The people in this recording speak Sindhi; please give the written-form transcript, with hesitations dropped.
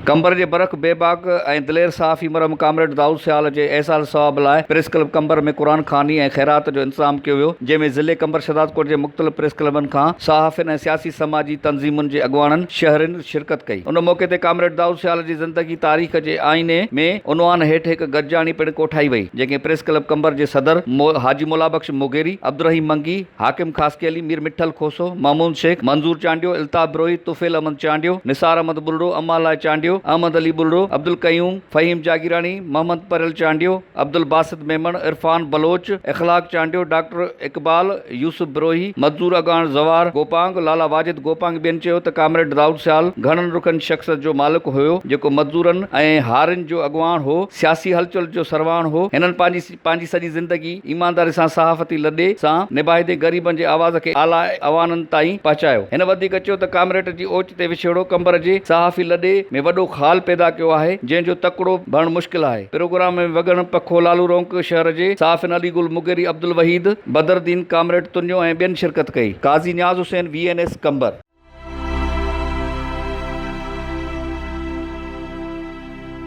قمبر جي برک، بيباڪ ۽ دلير صحافي مرحوم ڪامريڊ دائود سيال جي ايصال ثواب لاء پريس ڪلب قمبر ۾ قرآن خواني ۽ خيرات جو انتظام ڪيو ويو، جنهن ۾ ضلعي قمبر شهدادڪوٽ جي مختلف پريس ڪلبن کان صحافين ۽ سياسي سماجي تنظيمن جي اڳواڻن شهرين شرڪت ڪئي. ان موقعي تي ڪامريڊ دائود سيال جي زندگي تاريخ جي آئيني ۾ عنوان هيٺ هڪ گڏجاڻي پڻ ڪوٺائي وئي، جنهن کي پريس ڪلب قمبر جي صدر حاجي مولابخش مغيري، عبدالرحيم منگي، حاڪم خاصخيلي، مير مٺل کوسو، محمود شيخ، منظور چانڊيو، الطاف بروهي، طفيل احمد چانڊيو، نثار احمد ٻرڙو، امان لاء چانڊيو، احمد علي ٻرڙو، عبدالقيوم، فهيم جاگيراڻي، محمد پريل چانڊيو، عبدالباسط ميمڻ، عرفان بلوچ، اخلاق چانڊيو، ڊاڪٽر اقبال، يوسف بروهي، مزدور اڳواڻ زوار گوپانگ، لالا واجد گوپانگ ٻين چيو ته ڪامريڊ دائود سيال گهڻن رخن شخصيت جو مالڪ هيو جيڪو مزدورن ۽ هارين جو اڳواڻ هو، سياسي هلچل جو سرواڻ هو، هنن پنهنجي. پنهنجي سڄي زندگي ايمانداري سان صحافتي لڏي سان نڀائيندي غريبن جي آواز کي اعليٰ ايوانن تائين پهچايو. هن وڌيڪ چيو ته ڪامريڊ جي اوچتي وڇوڙو قمبر جي صحافي لڏي ۾ وڏو خال پيدا ڪيو آهي جنهن جو تڪڙو ڀرڻ مشڪل آهي. پروگرام ۾ وڳڻ، پکو، لالو رونق شهر جي صحافين علي گل مغيري، عبدالوحيد، بدرالدين، ڪامريڊ تنيو ۽ ٻين شرڪت ڪئي. Qazi Niaz Hussain, V N S, Qambar.